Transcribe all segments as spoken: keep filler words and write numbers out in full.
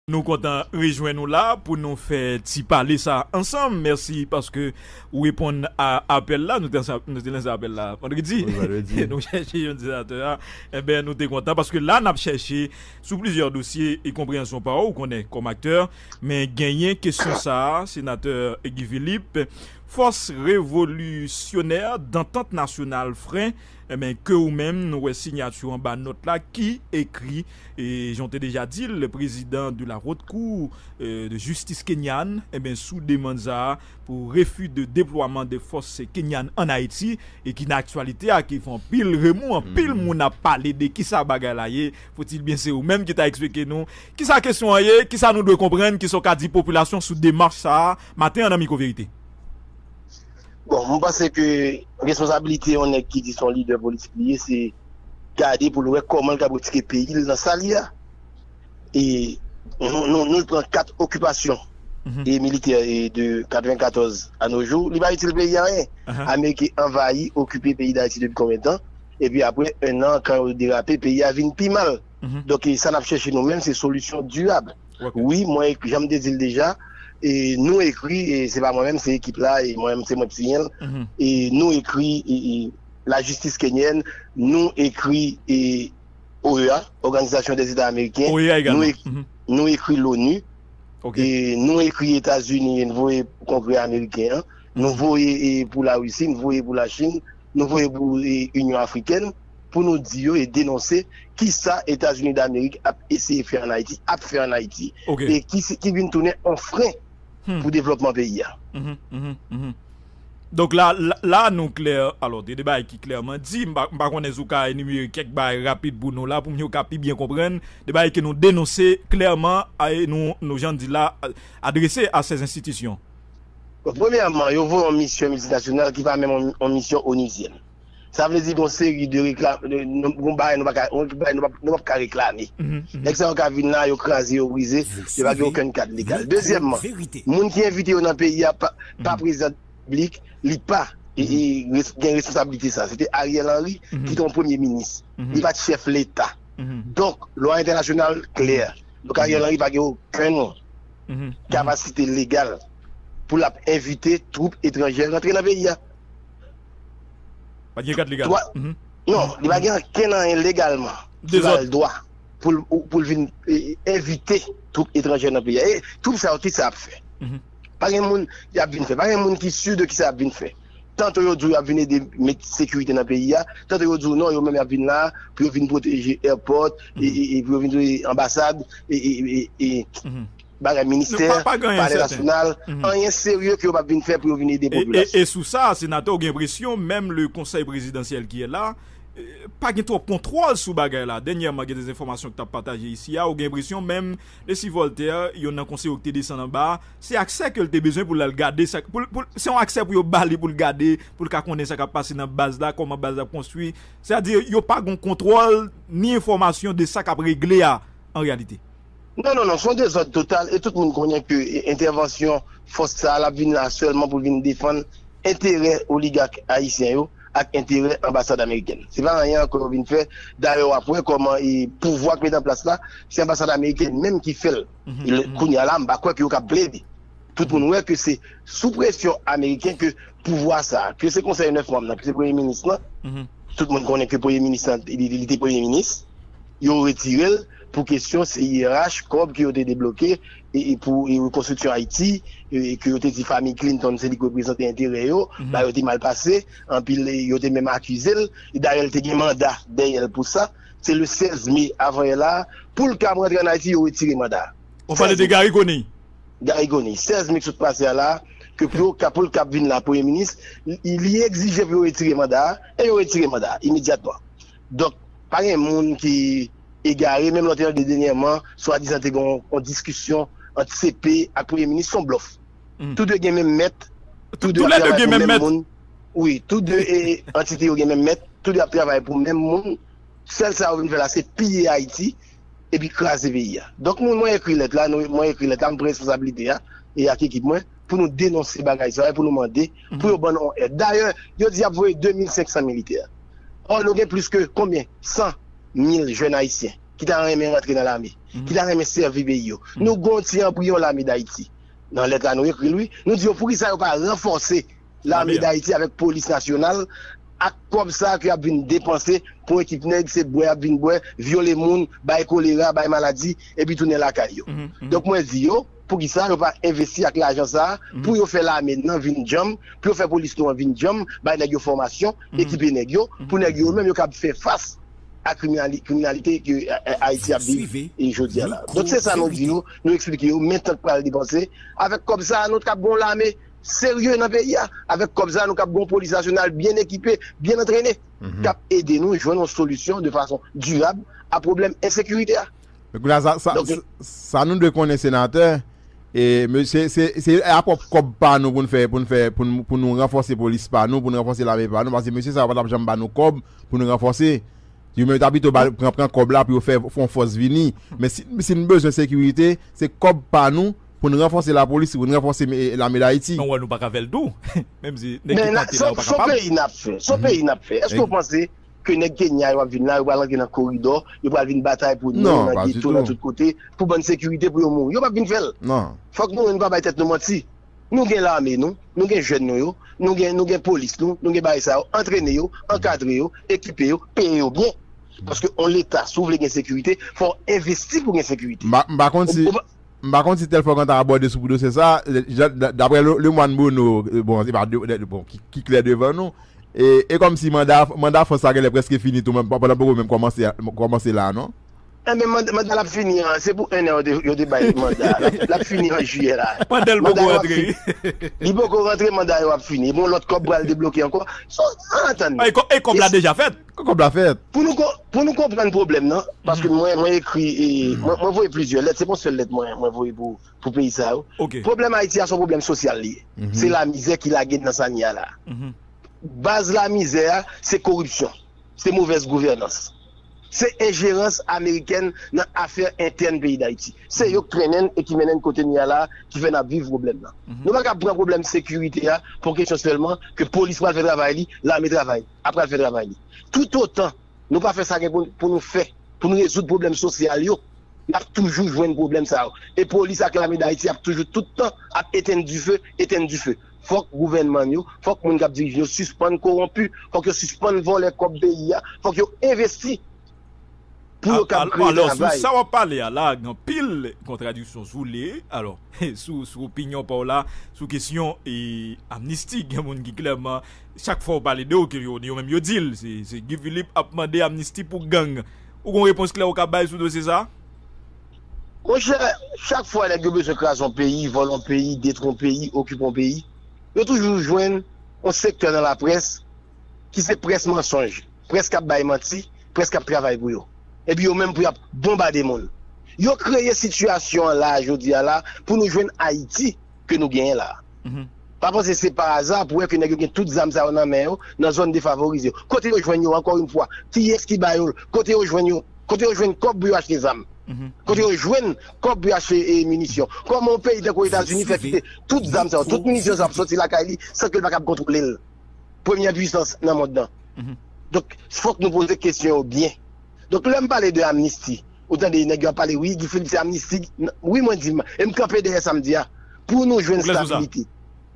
Nou kontan rejwenn nou la pou nou fè ti pale sa ansanm. Mèsi paske ou reponn a apèl la. Nou te, nou te lanse apèl la vandredi. Wi, vandredi. Nou chèche yon senatè a. Enben, nou te kontan paske la n ap chèche sou plizyè dosye e konpreyansyon pa ou, ou konnen, kòm aktè. Men genyen kesyon sa a, senatè Guy Philippe, fòs revolisyonè dantant nasyonal fren, enben, ke ou menm, nou wè siyati w anba nòt la ki ekri, e jan w te deja di l, le président de la Haute Cour, euh, de Justice kenyane, enben, sou demann sa a pou refus de déploiement de forces kenyanes en Haïti, e ki nan aktyalite a, ki fè anpil remou, anpil moun ap pale de kisa bagay la ye. Faut-il bien, se ou menm ki ta eksplike nou kisa kesyon an ye, kisa nou dwe konprann, kisa w ka di popilasyon sou demach sa a, maten an nan Mikwo Verite. Bon, mwen panse ke responsablite yon nèg ki di se yon lidè politik li ye, se gade pou l wè kòman l kab retire peyi l nan sa l ye a. E nou, nou, nou pran kat okipasyon e militè e de katrevenkatòz a no jou, li pa itil peyi a anyen. Ameriken anvayi, okipe peyi Dayiti depi konbyen tan? Epi apre en an, kan yo derape, peyi a vin pi mal. Donk, e sa n ap chèche nou menm, se solisyon dirab. Wi, mwen, jan m te di l deja, e nou ekri, e se pa mwen menm, se ekip la, e mwen menm, se mwen ki siyen l. E nou ekri, e, e lajistis kenyèn, nou ekri, e O E A, Organisation des États Américains, nou, ek, nou ekri l'ONU, e nou ekri Etazini, e nou voye pou Kongrè ameriken an, nou voye, e, pou Larisi, nou voye pou Lachin, nou voye pou, e, Inyon Afrikèn, pou nou di yo e denonse kisa Etazini Damerik ap eseye fè ann Ayiti, ap fè ann Ayiti, e ki, ki vin tounen yon fren pou devlòpman peyi a. Donk la, la, la, nou klè, alò, de, de bagay ki klèman di, m pa, m pa konnen si w ka enimere kèk bagay rapid pou nou la, pou moun yo ka pi byen konprann, de bagay ke nou denonse klèman, e nou, nou, jan di la, adrese a ces institutions. Bon, premyèman, yo voye yon misyon miltinasyonal ki pa menm yon, yon misyon onuzyèn. Sa vle di gon seri de reklam, de, nou, gon bagay nou pa ka, gon bagay nou pa, nou p ap ka reklame. Nèg sa yo ka vin la, yo kraze, yo brize, yo pa gen okenn kad legal. Dezyèmman, moun ki envite yo nan peyi a pa, pa prezidan piblik, li pa, e, e, res-, gen responsablite sa. Se te Ariel Henry ki te yon premye minis. Li pa t chèf leta. Donk, lwa entènasyonal klè. Donk, Ariel Henry pa gen okenn kapasite legal pou l ap envite twoup etranjè rantre nan peyi a. Pa t gen kad legal. Non, li pa gen okenn anyen legalman ki ba l dwa pou l, pou l vin, e, envite twoup etranjè nan peyi a. E twoup sa yo, kisa y ap fè? Pa gen moun y ap vin fè. Pa gen moun ki si de kisa y ap vin fè. Tanto yo di w y ap vin ede met sekirite nan peyi a, tanto yo di w non, yo menm y ap vin la pou yo vin pwoteje airport, e, e, e pou yo vin anbasad, e, e, e, e bagay ministè, palè nasyonal, anyen serye ke yo p ap vin fè pou yo vin ede popilasyon. E, e sou sa, senatè, ou gen enpresyon, menm le konsèy prezidansyèl ki ye la, e, pa gen twòp kontwòl sou bagay la. Dènyèman, gen de enfòmasyon ki t ap pataje isi a, ou gen enpresyon menm Desi Voltaire, youn nan konseye w ki te desann anba a, se aksè ke l te bezwen pou l al gade sa, pou, pou, se yon aksè pou yo ba li pou l gade, pou l ka konnen sa k ap pase nan baz la, kòman baz la ap konstwi. Sètadi, yo pa gen kontwòl ni enfòmasyon de sa k ap regle a, an reyalite. Non, non, non, se yon dezòd total, e tout moun konnen ke, e, entèvansyon fòs sa a, l ap vin la sèlman pou l vin defann enterè oligak ayisyen yo ak enterè anbasad amerikèn. Se pa anyen ankò yo vin fè. Dayè, w ap wè kòman, e, pouvwa k met an plas la, se anbasad amerikèn menm ki fè l. E kounye a la, m pa kwè ke yo kab plede. Tout moun wè ke se sou presyon ameriken ke pouvwa sa a, ke se konsèy nèf manm nan, ke se premye minis lan, tout moun konnen ke premye minis lan, li, li te premye minis, yo retire l pou kesyon C I R H, kòb ke yo te debloke, e, e pou, e, rekonstriksyon Ayiti, e, ke yo te di fanmi Clinton se li ki reprezante enterè yo, ba yo te mal pase, anpil, e, yo te menm akize l, e dayè l te gen manda dèyè l pou sa, se le sèz me avanyè la, pou l kab rantre ann Ayiti, yo retire manda a. Ou pale de Garry Conille. Garry Conille, sèz me k sot pase a la, ke pou yo ka, pou l kab vin la premye minis, li, li egzije pou yo retire manda a, e yo retire manda a imedyatman. Donk, pa gen moun ki egare, menm lè w te tande dènyèman, swadizan te gen yon, yon diskisyon ant C P ak premye minis, se yon blòf. Tou de gen menm mèt, tou de ap travay pou menm moun. Wi, tou de, e, antite yo gen menm mèt, tou de ap travay pou menm moun. Sèl sa yo vin fè la, se piye Ayiti, epi kraze peyi a. Donk, mwen, mwen ekri lèt la, nou, mwen ekri lèt la, m pran responsablite a, e ak ekip mwen, pou nou denonse bagay sa yo, e pou nou mande, pou yo ban nou yon èd. Dayè, yo di y ap voye de mil senk san militè. Ò, nou gen plis ke konbyen? San mil jèn ayisyen. ki ta renmen rantre nan lame, ki ta renmen sèvi peyi yo. Nou gen yon ti anbriyon lame Dayiti. Nan lèt la, nou ekri l, wi. Nou di yo, poukisa yo pa ranfòse lame Dayiti avèk polis nasyonal, ak kòb sa a ke y ap vin depanse pou ekip nèg, se bwè y ap vin bwè, vyole moun, bay kolera, bay maladi, epi tounen lakay yo. Donk, mwen di yo, poukisa yo pa envesti ak lajan sa a pou yo fè lame n nan vin djanm, pou yo fè polis nou an vin djanm, bay nèg yo fòmasyon, ekipe nèg yo, pou nèg yo menm yo kab fè fas a kriminali-, kriminalite ke, eh, eh, Ayiti ap viv e jodi a la. Donk, se sa nou di yo, nou eksplike yo, men tan k pral depanse. Avèk kòb sa a, nou t kab gon lame serye nan peyi a. Avèk kòb sa a, nou kab gon polis nasyonal byen ekipe, byen antrene, k ap ede nou jwenn yon solisyon de fason dirab a pwoblèm ensekirite a. Men kounye a, sa, sa, Donk, sa, sa nou dwe konnen, senatè, e, men se, se, se a pwòp kòb pa nou pou n fè, pou n fè, pou n, pou nou ranfòse polis pa nou, pou n ranfòse lame pa nou, paske mesye sa yo pa t ap janm ba nou kòb pou nou ranfòse. Yo menm ta pito ba, pran, pran kòb la pou yo fè, fè yon fòs vini. Men si, si n bezwen sekirite, se kòb pa nou pou n ranfòse lapolis, pou n ranfòse, e, lame Dayiti. Men w wè nou pa ka fè l tou. Menm si nèg ki Men na, tante la, se, yo pa se yon kapab. peyi n ap fè. Se yon Nèg peyi n ap fè. Èske w panse ke nèg Kenya yo ap vin la, yo pral rantre nan koridò, yo pral vin batay pou nou, Non, nan pa geto, ditou. nan tout kote, pou bann sekirite, pou yo mouri? Yo p ap vin fè l. Non. Fòk nou, nou pa bay tèt nou manti. Nou gen lame nou, nou gen jèn nou yo, nou gen, nou gen polis nou, nou gen bagay sa yo, antrene yo, ankadre yo, ekipe yo, peye yo byen. Paske yon leta, si w vle gen sekirite, fò w envesti pou gen sekirite. M pa, m pa konn si, Ou, ou pa m pa konn si Telfort Quentin abòde sou dosye sa, jan, d-, daprè Le, Lemoine Bruno, e, bon, se pa de, de, bon, ki, ki klè devan nou, e, e kòmsi manda, manda Frans la genlè prèske fini tou, men pandan poko menm kòmanse, kòmanse la, non? Enben, manda, manda l ap fini an, se pou en an yo te, yo te bay manda a. L ap, l ap fini an jiyè la. Pandan l Manda poko yo ap rantre. fini. Li poko rantre, manda yo ap fini. Bon, lòt kòb pral debloke ankò. So, ann tann. E kò-, e kòb la Yes. deja fèt. Kòb la fèt. Pou nou ko-, pou nou konprann pwoblèm nan, paske mwen, mwen ekri, e, mwen, mwen voye plizyè lèt, se pa yon sèl lèt mwen, mwen voye pou, pou peyi sa yo. Ok. Pwoblèm Ayiti a, se yon pwoblèm sosyal li ye. Se lamizè ki lage n nan sa n ye a la. Baz lamizè a, se koripsyon, se movèz gouvènans, se enjerans amerikèn nan afè entèn peyi Dayiti. Se yo k trennen n e ki mennen n kote n ye a la, ki fè n ap viv pwoblèm nan. Nou pa ka pran pwoblèm sekirite a pou yon kesyon sèlman ke polis pral fè travay li, lame travay, ap pral fè travay li. Toutotan nou pa fè sa gen pou, pou nou fè, pou nou rezoud pwoblèm sosyal yo, n ap toujou jwenn pwoblèm sa yo. E polis ak lame Dayiti ap toujou tout tan ap etenn dife, etenn dife. Fòk gouvènman n yo, fòk moun k ap dirije yo sispann kowonpi, fòk yo sispann vòlè kòb peyi a, fòk yo envesti pou yo Al-, kab al-, kreye alò, sou travay. sa w ap pale a la, gen anpil kontradiksyon sou li. Alò, sou, sou opinyon pa w la, sou kesyon, e, amnisti, gen moun ki klèman, chak fwa w pale de yo, ke yo, yo menm yo di l, se, se Guy Philippe ap mande amnisti pou gang. Ou gon repons klè ou ka bay sou dosye sa? Monchè, chak fwa nèg yo bezwen kraze yon peyi, vòlè yon peyi, detwi yon peyi, okipe yon peyi, yo toujou jwenn yon sektè nan laprès ki se près mansonj, près k ap bay manti, près k ap travay pou yo. Epi yo menm pou y ap bonbade moun. Yo kreye sitiyasyon an la, jodi a la, pou nou jwenn Ayiti ke nou genyen la. Pa panse se pa aza pou wè ke nèg yo gen tout zam sa yo nan men yo, nan zòn defavorize yo. Kote yo jwenn yo, ankò yon fwa? Kiyès ki ba yo l? Kote yo jwenn yo? Kote yo jwenn kòb pou yo achte zam? Kote yo jwenn kòb pou yo achte, e, minisyon? Kòman yon peyi tankou Etazini fè kite tout zam sa yo, tout minisyon sa yo ap soti lakay li san ke l pa kab kontwole l? Premyè pwisans nan mond lan. Donk, fòk nou poze kesyon yo byen. Donk, lè m pale de amnisti, ou tande nèg yo ap pale, wi, Guy Philippe se amnisti. N-, wi, mwen di m, e m kanpe dèyè sa m di a. Pou nou jwenn Ou klè sou sa? stabilite,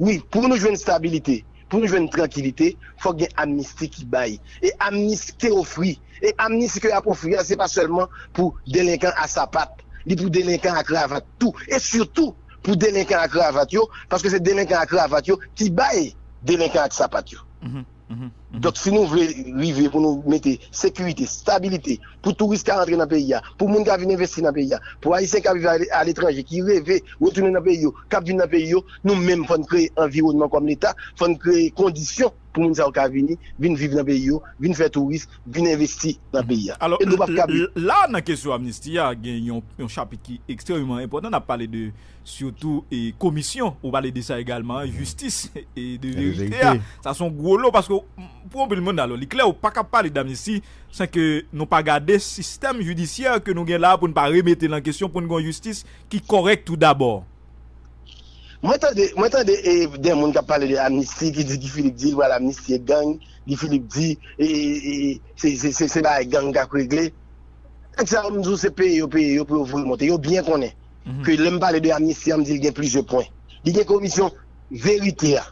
wi, pou nou jwenn stabilite, pou nou jwenn trankilite, fòk gen amnisti ki bay. E amnisti ki ofri, e amnisti ke y ap ofri a, se pa sèlman pou delenkan a sapat, li pou delenkan a kravat tou. E sitou, pou delenkan a kravat yo, paske se delenkan a kravat yo ki bay delenkan ak sapat yo. Donk, si nou vle rive pou nou mete sekirite, stabilite, pou touris ka rantre nan peyi a, pou moun ka vin envesti nan peyi a, pou Ayisyen ka viv ale-, aletranje, ki reve retounen nan peyi yo, k ap vin nan peyi yo, nou menm fò n kreye anviwònman kòm Leta, fò n kreye kondisyon pou moun sa yo ka vini, vin viv nan peyi yo, vin fè touris, vin envesti nan peyi a. Alò, E nou p ap l-, kape. l-, la, nan kesyon amnisti a, gen yon, yon chapit ki ekstrèmeman enpòtan. N ap pale de, sitou, e, komisyon, ou pale de sa egalman, jistis e de E de verite verite. a. Sa se yon gwo lo, paske, m, pou anpil moun, alò, li klè, ou pa ka pale d amnisti san ke nou pa gade sistèm jidisyè ke nou gen la pou n pa remete l an kesyon, pou n gen yon jistis ki kòrèk tou dabò. Mwen tande, mwen tande, e, de moun k ap pale de amnisti, ki di Guy Philippe di l pral amnistiye gang, Guy Philippe di, e, e, e, se, se, se, se bagay gang k ap regle. Nèg sa yo, m di w, se peye yo peye yo pou yo voye monte. Yo byen konnen ke lè m pale de amnisti a, m di l gen plizyè pwen. Li gen komisyon verite a.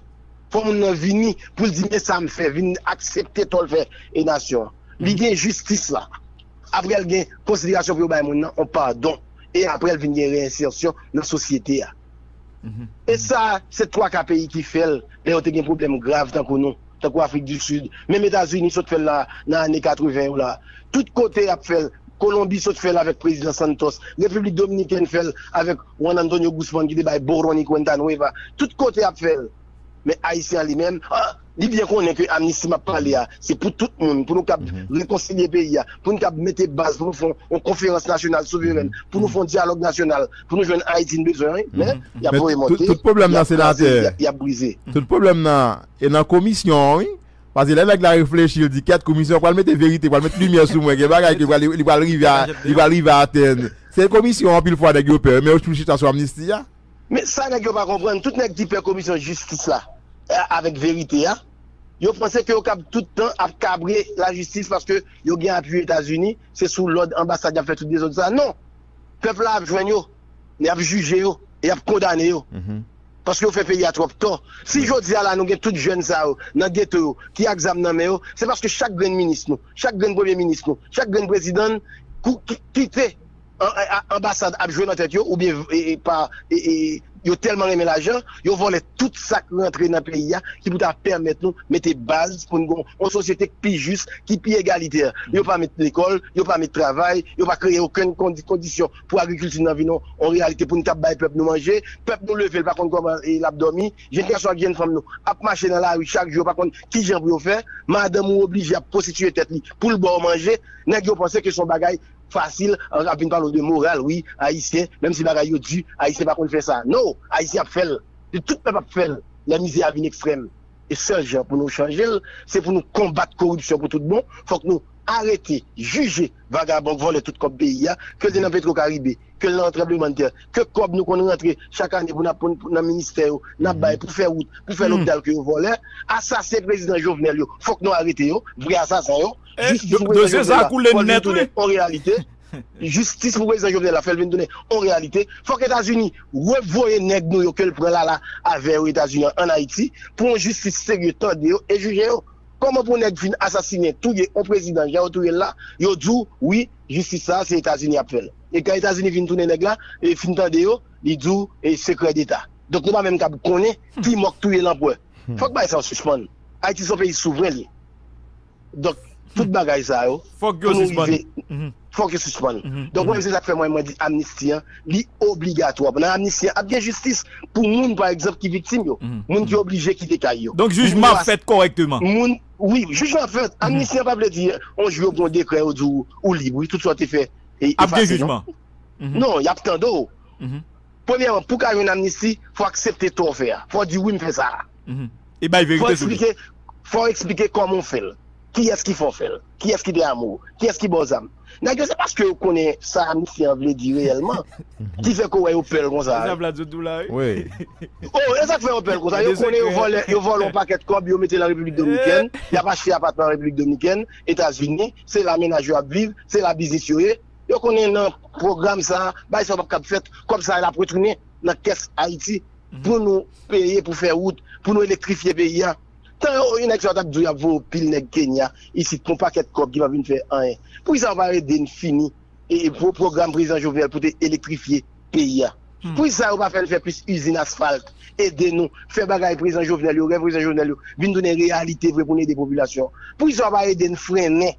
Fò moun nan vini pou l di, men sa m fè, vin aksepte tò l fè e nasyon an. Li gen jistis la. Apre l gen konsiderasyon pou yo bay moun nan on padon. E apre l vin gen reyensèsyon nan sosyete a. E sa, se twa ka peyi ki fè l lè yo te gen pwoblèm grav tankou nou, tankou Afrik di Sid. Menm Etazini sot fè l la nan ane katreven yo la. Tout kote y ap fè l. Kolonbi sot fè l avèk Prezidan Santos. Repiblik Dominikèn fè l avèk Juan Antonio Guzman ki te bay Boroni Cuenta Nueva. Tout kote y ap fè l. Men Ayisyen an li menm, ah, li byen konnen ke amnisti m ap pale a, se pou tout moun, pou nou kab rekonsilye peyi a, pou nou kab mete baz, pou nou fè yon konferans nasyonal souverèn, pou nou fè yon dyalòg nasyonal, pou nou jwenn Ayiti n bezwen, wi. Men, y ap voye monte, tout pwoblèm nan, senatè, y ap kraze, y ap brize. Tout pwoblèm nan, e nan komisyon an, wi. Paske lè nèg la reflechi, l di, kèt, komisyon pral mete verite, pral mete limyè sou mwen, gen bagay ke pral, li pral rive a, li pral rive a atenn. Se komisyon, anpil fwa, nèg yo pè, men yo toujou chita sou amnisti a. Men sa nèg yo pa konprann, tout nèg ki pè komisyon jistis la, a- avèk verite a, yo panse ke yo kab tout tan ap kabre lajistis paske yo gen apui Etazini, se sou lòd anbasad y ap fè tout dezòd sa. Non! Pèp la ap jwenn yo, y ap jije yo, e y ap kondane yo. Paske yo fè peyi a twòp tò. Si jodi a la nou gen tout jèn sa yo nan geto yo ki ak zam nan men yo, se paske chak grenn minis nou, chak grenn premye minis nou, chak grenn prezidan n kou- ki- kite an- a- anbasad ap jwe nan tèt yo, oubyen e- e- pa e- e- yo tèlman renmen lajan, yo vòlè tout sa k rantre nan peyi a ki pou ta pèmèt nou mete baz pou n gen yon sosyete k pi jis, ki pi egalitè. Yo pa met lekòl, yo pa met travay, yo pa kreye okenn kondi- kondisyon pou agrikilti nan vin yon, yon reyalite pou n kab bay pèp nou manje. Pèp nou leve, l pa konn kòman e, l ap dòmi. Jèn gason ak jèn fanm nou ap mache nan lari chak jou, yo pa konn ki jan pou yo fè. Madanm ou oblije ap pwostitiye tèt li pou l ba w manje. Nèg yo panse ke se yon bagay fasil, an ap vin pale w de moral, wi, Ayisyen, menm si bagay yo di, Ayisyen pa konn fè sa. No, Ayisyen ap fè l. E tout pèp ap fè l. Lè mizè a vin ekstrèm. E sèl jan pou nou chanje l, se pou nou konbat koripsyon pou tout bon. Fòk nou arete, jije vagabon k vòlè tout kòb peyi a, ke l te nan Petro Karibe, ke l nan tranblemanntè, ke kòb nou konn rantre chak ane pou n ap pou n- nan ministè yo, n ap bay pou fè wout, pou fè lopital ke yo vòlè. Asasen prezidan Jovenel yo, fòk nou arete yo, vrè asasen yo. Jistis pou prezidan Jovenel la, fò l vin tounen yon reyalite. Jistis pou prezidan Jovenel la, fè l vin tounen yon reyalite. Fòk Etazini revoye nèg nou yo ke l pran la la avè yo Etazini an, ann Ayiti, pou yon jistis serye tande yo e jije yo. Kòman pou nèg fin asasinen, touye yon prezidan, jan yo touye l la, yo di w, wi, jistis sa, se Etazini ap fè l. E kan Etazini fin tounen nèg la, e fin tande yo, li di w, e sekrè deta. Donk, nou pa menm kab konnen ki mò k touye lanprè. Fòk bagay sa yo sispann. Ayiti se yon peyi souvren li. Donk, tout bagay sa yo, fòk yo pou nou sispann. Rive, fòk yo sispann. Donk, mwen, se sa k fè mwen, mwen di amnisti an, li obligatwa. Nan amnisti an, ap gen jistis pou moun, pa egzanp, ki viktim yo. Moun ki oblije kite kay yo. Donk, jijman ap fèt kòrèkteman. Moun, wi, jijman ap fèt. Amnisti an pa vle di, yon jou yo gen yon dekrè, yo di w, ou lib, wi, tout sa w te fè, e, efase, non. Ap gen jijman. Non, y ap tande w. Premyèman, pou w ka jwenn amnisti, fò w aksepte tò w fè a. Fò w di, wi, m fè sa a. E bay verite sou li. Fò w eksplike, fò w eksplike kòman w fè l. Kiyès ki fè w fè l? Kiyès ki te amou w? Kiyès ki ba w zam? Nèg yo, se paske yo konnen sa amnisti an vle di reyèlman ki fè ke w wè yo pè l konsa. Se sa Vlad sot di w la, wi. Oh, e sa k fè yo pè l konsa. Yo konnen yo vòlè, yo vòlè yon pakèt kòb, yo mete l an Repiblik Dominikèn, y ap achte apatman an Repiblik Dominikèn, Etazini, se la mennaj yo ap viv, se la biznis yo ye. Yo konnen nan pwogram sa a, bagay sa yo p ap kab fèt, kòb sa a l ap retounen nan kès Ayiti pou nou peye, pou fè wout, pou nou elektrifye peyi a. Tan yo, yon nèg sa yo t ap di w y ap voye pil nèg Kenya isit pou yon pakèt kòb ki p ap vin fè anyen. Poukisa yo pa ede n fini e, e pwo- pwogram prezidan Jovenel pou te elektrifye peyi a? Poukisa yo pa fè n fè plis izin asfalt, ede nou fè bagay prezidan Jovenel yo, rèv prezidan Jovenel yo vin tounen reyalite vre pou n ede popilasyon an? Poukisa yo pa ede n frennen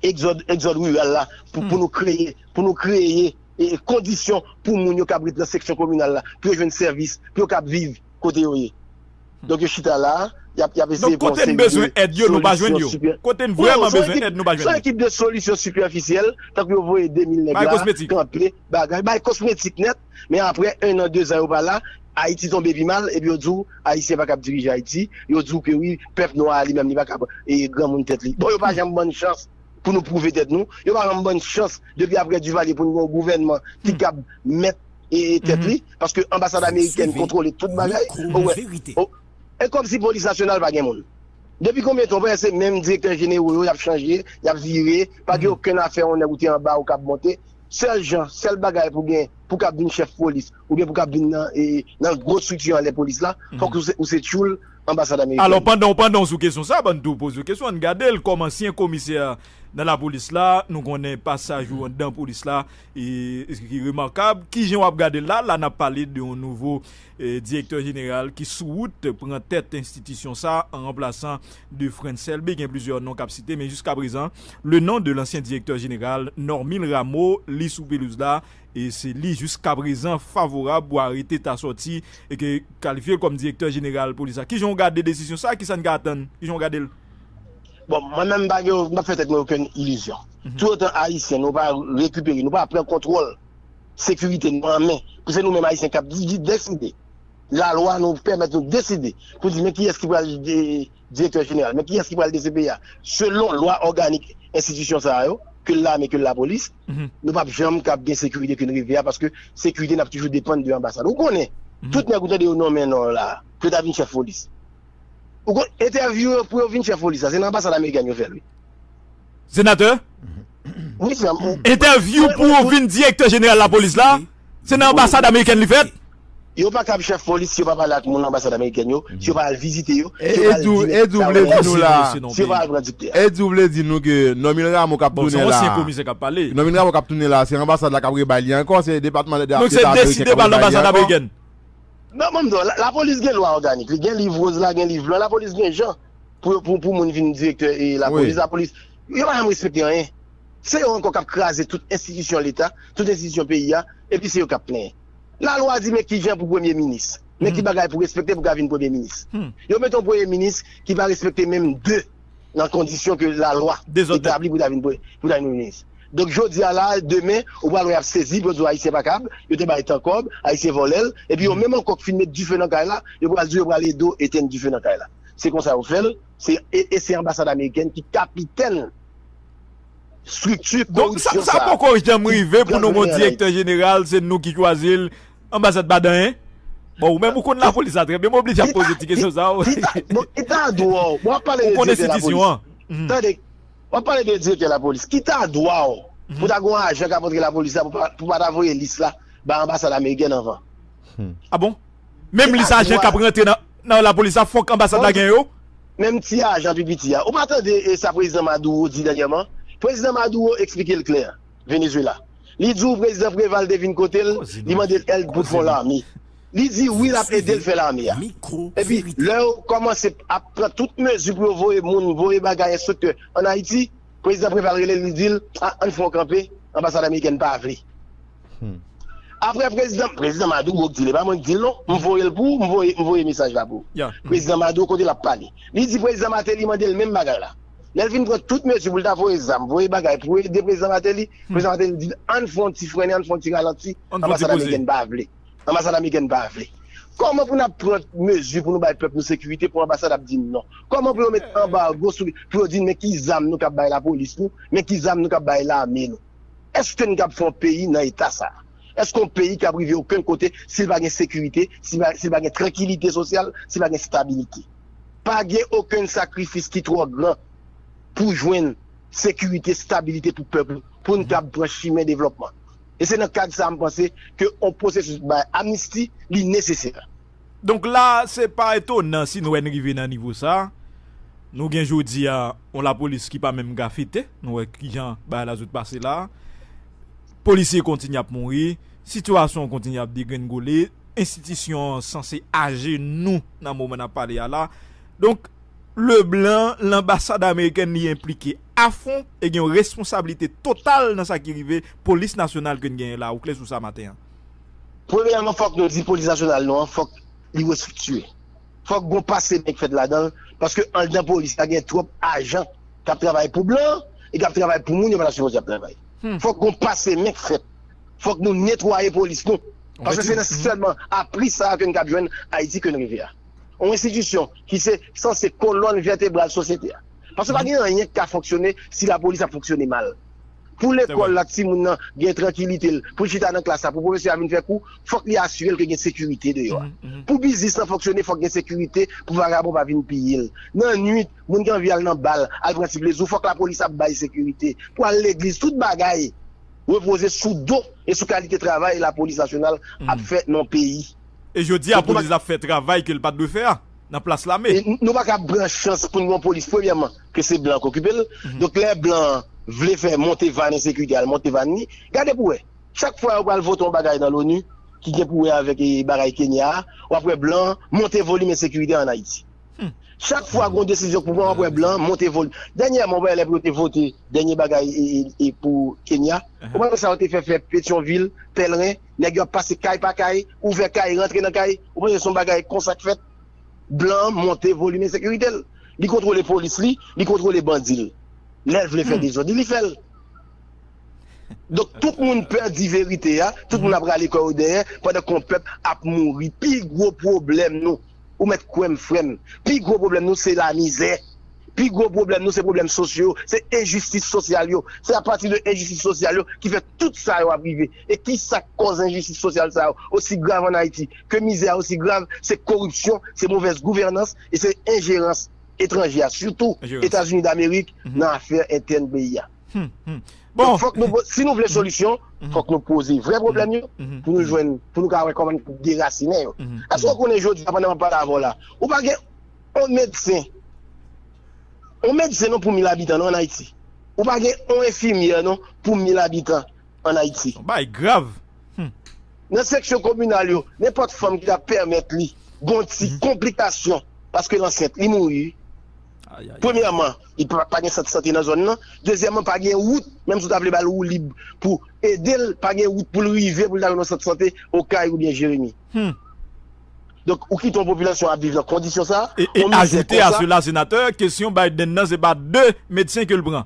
egzòd, egzòd riral la pou, pou nou kreye, pou nou kreye e, e kondisyon pou moun yo k ap ret nan seksyon kominal la, pou yo jwenn sèvis, pou yo kab viv kote yo ye. Donk, yo chita la, y ap, y ap eseye pran yon seri de solisyon sipè- Donk, kote n bezwen èd yo, nou pa jwenn yo? Kote n vrèman bezwen èd, nou pa jwenn yo? Se yon ekip de solisyon sipèfisyèl, tankou yo voye de mil nèg la, kanpe, bagay, bay kosmetik nèt, men apre en an, de zan yo pa la, Ayiti tonbe pi mal, epi yo di w, Ayisyen pa kab dirije Ayiti, yo di w ke wi, pèp nwa a li menm, li pa kab, e, granmoun tèt li. Bon, yo pa janm ban n chans pou nou pwouve tèt nou. Yo pa janm ban n chans depi apre Duvalier pou n gen yon gouvènman ki kab mèt e, e tèt li. Paske anbasad amerikèn kontwole tout bagay. Ou wè. E kòmsi polis nasyonal pa gen moun. Depi konbyen tan w panse se menm direktè jenewo yo, y ap chanje, y ap vire, pa gen okenn afè yon nèg ou te anba ou k ap monte? Sèl jan, sèl bagay pou gen, pou k ap vin chèf polis, oubyen pou k ap vin nan, e, nan gwo estrikti anlè polis la, fòk ou se, ou se tchoul anbasad amerikèn. Alò, pandan, pandan w sou kesyon sa, ban n tou poze w kesyon, ann gade l kòm ansyen komisè nan lapolis la, nou konnen pasaj ou anndan polis la, e, ki remakab. Kijan w ap gade l la? La, n ap pale de yon nouvo, e, direktè jeneral ki sou wout pran tèt enstitisyon sa, an ranplasan de Frantz Elbé. Gen plizyè non k ap site, men jiskaprezan, le nom de l'ancien directeur général, Normil Rameau, li sou pelouz la, e se li jiskaprezan favorab pou arete ta sòti e ke kalifye l kòm direktè jeneral polis la. Kijan w gade desizyon sa? Kisa n ka atann? Kijan w gade l? Bon, mwen menm, m pa gen, m pa fè tèt mwen okenn ilizyon. Toutotan Ayisyen, nou pa rekipere, nou pa pran kontwòl sekirite nou an men, pou se nou menm Ayisyen k ap di, di, deside. Lalwa nou pèmèt nou deside pou di men kiyès ki pral, e, direktè jeneral, men kiyès ki pral D C P A. Selon lwa òganik enstitisyon sa yo, ke l lame, ke l lapolis, nou p ap janm kab gen sekirite ke n reve a, paske sekirite n ap toujou depann de anbasad. Ou konnen, tout nèg ou tande yo nonmen non la, ke ta vin chèf polis. Ou konn entèvyou yo pou yo vin chèf polis la, se nan anbasad amerikèn yo fè l, wi. Senatè? Wi, frè m. Entèvyou pou w vin direktè jeneral lapolis la, se nan anbasad amerikèn li fèt? Yo pa kab chèf polis si yo pa pale ak moun anbasad amerikèn yo, si yo pa al vizite yo, si yo pa al di men sa yo, si yo pa al pran dikte a. Edou vle di nou ke Normil Rameau k ap tounen la, Normil Rameau k ap tounen la, se anbasad la k ap rebay li ankò, se depatman deta ameriken k ap rebay li ankò. Non, mwen m di w, la, lapolis gen lwa òganik li, gen liv woz la, gen liv blan, lapolis gen jan pou, pou, pou moun vin direktè e lapolis, lapolis, yo pa janm respekte anyen. Se yo ankò k ap kraze tout enstitisyon leta, tout enstitisyon peyi a, epi se yo k ap plenyen. Lalwa di men kijan pou premye minis, men ki bagay pou respekte pou ka vin premye minis. Yo mete yon premye minis ki pa respekte menm de nan kondisyon ke lalwa etabli pou ta vin pre-, pou ta vin premye minis. Donk, jodi a la, demen, ou pral wè y ap sezi, pou yo di w Ayisyen pa kab, yo te bay tan kòb, Ayisyen vòlè l, epi yo menm ankò k fin met dife nan kay la, yo pral di w yo pral ede w etenn dife nan kay la. Se konsa yo fè l, se, e, e se anbasad amerikèn ki kapitèn estrikti koripsyon sa a. Donk, sa, sa poko janm rive pou nou gon direktè jeneral, se nou ki chwazi l, anbasad pa dan anyen? Bon, ou menm ou konn lapolis la trè byen, m oblije ap poze ti kesyon sa a, wi. Ki ta, bon, ki ta dwò, w ap pale de direktè lapolis. Tande, w ap pale de direktè lapolis. Ki ta dwa w pou ta gon ajan k ap antre lapolis la pou pa, pou pa ta voye lis la ba anbasad amerikèn anvan? A bon? Menm lis ajan k ap rantre nan, nan lapolis la, fòk anbasad la gen yo? Menm ti ajan pi piti a. Ou pa tande, e, sa prezidan Maduro di dènyèman? Prezidan Maduro eksplike l klè, Venezuela. Li di w prezidan Preval te vin kote l, li mande l èd pou l fè yon lame. Li di wi, l ap ede l fè lame a. Epi, lè yo kòmanse ap pran tout mezi pou yo voye moun, voye bagay, enstriktè ann Ayiti, prezidan Preval rele l, li di l, a, ann fè yon kanpe, anbasad amerikèn pa vle. Apre, prezidan, prezidan Maduro k di l, e pa mwen k di l non, m voye l pou ou, m voye, m voye mesaj la pou ou. Prezidan Maduro, kote l ap pale. Li di prezidan Martelly mande l menm bagay la. Lè l vin pran tout mezi pou l ta voye zam, voye bagay pou ede prezidan Martelly, prezidan Martelly di l, ann fè yon ti frennen, ann fè yon ti ralanti, anbasad amerikèn pa vle. Anbasad amerikèn pa vle. Kòman pou n ap pran mezi pou nou bay pèp nou sekirite pou anbasad ap di n non? Kòman pou yo met anbago sou, pou yo di n men ki zam nou kab bay lapolis nou, men ki zam nou kab bay lame nou? Èske n kab fè yon peyi nan eta sa a? Èske yon peyi kab rive okenn kote si l pa gen sekirite, si pa, si l pa gen trankilite sosyal, si l pa gen stabilite? Pa gen okenn sakrifis ki twò gran pou jwenn sekirite, stabilite pou pèp ou, pou n kab pran chimen devlòpman. E se nan kad sa a m panse ke yon pwosesis bay amnisti, li nesesè. Donk la, se pa etonan si nou wè n rive nan nivo sa. Nou gen jodi a yon lapolis ki pa menm ka fete. Nou wè kijan bagay la sot pase la. Polisye kontinye ap mouri, sitiyasyon an kontinye ap degrengole, enstitisyon an sanse ajenou nan moman n ap pale a la. Donk, Leblanc, lanbasad amerikèn, li enplike afon e gen yon responsablite total nan sa ki rive polis nasyonal ke n genyen la. Ou klè sou sa maten an? Premyèman, fòk nou di polis nasyonal nou an, fòk li restriktire. Fòk gon pase men k fèt ladan l, paske anndan polis la gen twòp ajan k ap travay pou blan e k ap travay pou moun yo pa ta sipoze ap travay. Fòk gon pase men k fèt. Fòk nou netwaye polis nou. Paske se nan sèlman a pri sa a ke n kab jwenn Ayiti ke n rive a. Yon enstitisyon ki se sanse kolòn vètebral sosyete a. Paske pa gen anyen k ka fonksyone si lapolis ap fonksyone mal. Pou lekòl la, timoun nan gen trankilite l, pou l chita nan klas la, pou pwofesè a vin fè kou, fòk li asire l ke gen sekirite deyò a. Pou biznis lan fonksyone, fòk gen sekirite, pou vagabon pa vin piye l. Nan nwit, moun ki anvi al nan bal, al pran ti plezi, fòk lapolis ap bay sekirite. Pou al legliz, tout bagay repoze sou do e sou kalite travay lapolis nasyonal ap fè nan peyi. E jodi a, polis ap fè travay ke l pa t dwe fè a nan plas lame. Nou pa ka pran chans pou n gen yon polis, premyèman, ke se blan k okipe l. Donk, lè blan vle fè monte van ensekirite, al monte van li, gade pou wè. Chak fwa yo pral vote yon bagay nan loni ki gen pou wè avèk bagay Kenya a, w ap wè blan monte volim ensekirite an Ayiti. Chak fwa gen yon desizyon pou pran, w ap wè blan monte volim. Dènyèman, w wè lè pou yo te vote dènye bagay e, e, e pou Kenya, ou pa wè sa yo te fè fè Petyonvil, Pèlren, nèg yo ap pase kay pa kay, ouvè kay, rantre nan kay, ou panse se yon bagay konsa k fèt? Blan an monte volim ensekirite l. Li kontwole polis li, li kontwole bandi l. Lè l vle fè dezòd li, li fè l. Donk, tout moun pè di verite a, tout moun ap rale kò yo dèyè, pandan ke yon pèp ap mouri. Pi gwo pwoblèm nou, ou mèt kwè m, frè m, pi gwo pwoblèm nou se lamizè. Pi gwo pwoblèm nou se pwoblèm sosyo yo, se enjistis sosyal yo. Se apati de enjistis sosyal yo ki fè tout sa yo ap rive. E kisa k kòz enjistis sosyal sa yo osi grav an Ayiti? Ke mizè a osi grav, se koripsyon, se movèz gouvènans e se enjerans etranje a, sitou Etazini Damerik, nan afè entèn peyi a. Donk, fòk nou, si nou vle solisyon, fòk nou poze vrè pwoblèm yo pou nou jwenn, pou nou ka wè kòman nou derasinen yo. Èske w konnen jodi a, pandan m ap pale avè w la, ou pa gen yon medsen, yon medsen non pou mil abitan non an Ayiti? Ou pa gen yon enfimyè non pou mil abitan an Ayiti? Yon bagay grav. Nan seksyon kominal yo, nenpòt fanm ki ta pèmèt li gon ti konplikasyon paske l ansent, li mouri. Premyèman, li pa, pa gen sant sante nan zòn nan. Dezyèmman, pa gen wout, menm si w ta vle ba l woulib pou ede l, pa gen wout pou l rive pou l ta jwenn yon sant sante Okay oubyen Jeremi. Donk, ou kite yon popilasyon ap viv nan kondisyon sa a, e, e ajoute a sela, senatè, kesyon Biden nan, se pa de medsen ke l pran.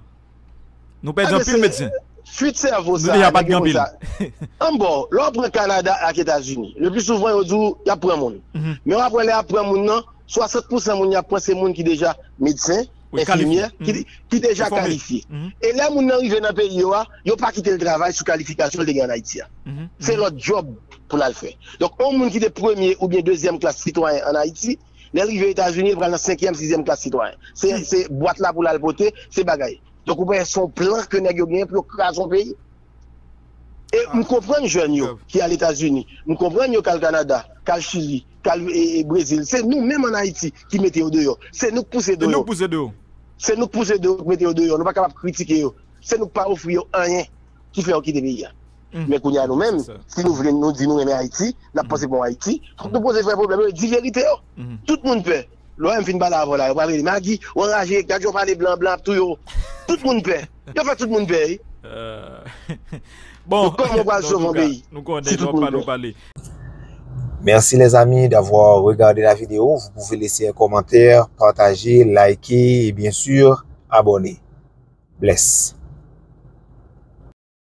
Nou pèdi anpil medsen. Fuit sèvo sa, nèg yo konn sa. Anbò, lè w pran Kanada ak Etazini, le pli souvan yo di w y ap pran moun. Men w ap wè lè y ap pran moun nan, swasant pousan moun y ap pran se moun ki deja medsen, enfimyè, ki, ki deja kalifye. E lè moun nan rive nan peyi yo a, yo pa kite l travay sou kalifikasyon l te gen an Ayiti a. Se lòt djòb pou l al fè. Donk, yon moun ki te premye oubyen dezyèm klas sitwayen an Ayiti, lè l rive Etazini, l pral nan senkyèm, sizyèm klas sitwayen. Se, se bwat la pou l al pote, se bagay. Donk, ou wè, se yon plan ke nèg yo genyen pou yo kraze yon peyi. E m konprann jèn yo ki al Etazini. M konprann yo k al Kanada, k al Chili, k al, e, e, Brezil. Se nou menm an Ayiti ki mete yo deyò. Se nou k pouse do yo. Se nou k pouse do yo, k mete yo deyò. Nou pa kapab kritike yo. Se nou k pa ofri yo anyen ki fè yo kite peyi a. Men kounye a nou menm, si nou vle nou di nou renmen Ayiti, n ap panse pou Ayiti, fòk nou poze vrè pwoblèm yo e di verite yo. Tout moun pè. Lè w wè m fin pale avè w la, yo pral rele Magi, w anraje, gad jan w pale blan, blan ap touye w. Tout moun pè. Yo fè tout moun pè, wi. Bon, kòman w pral sove yon peyi? Nou konnen lè w ap pale, w pale. Merci les amis d'avoir regardé la vidéo. Vous pouvez laisser un commentaire, partager, liker et bien sûr abonner. Bless.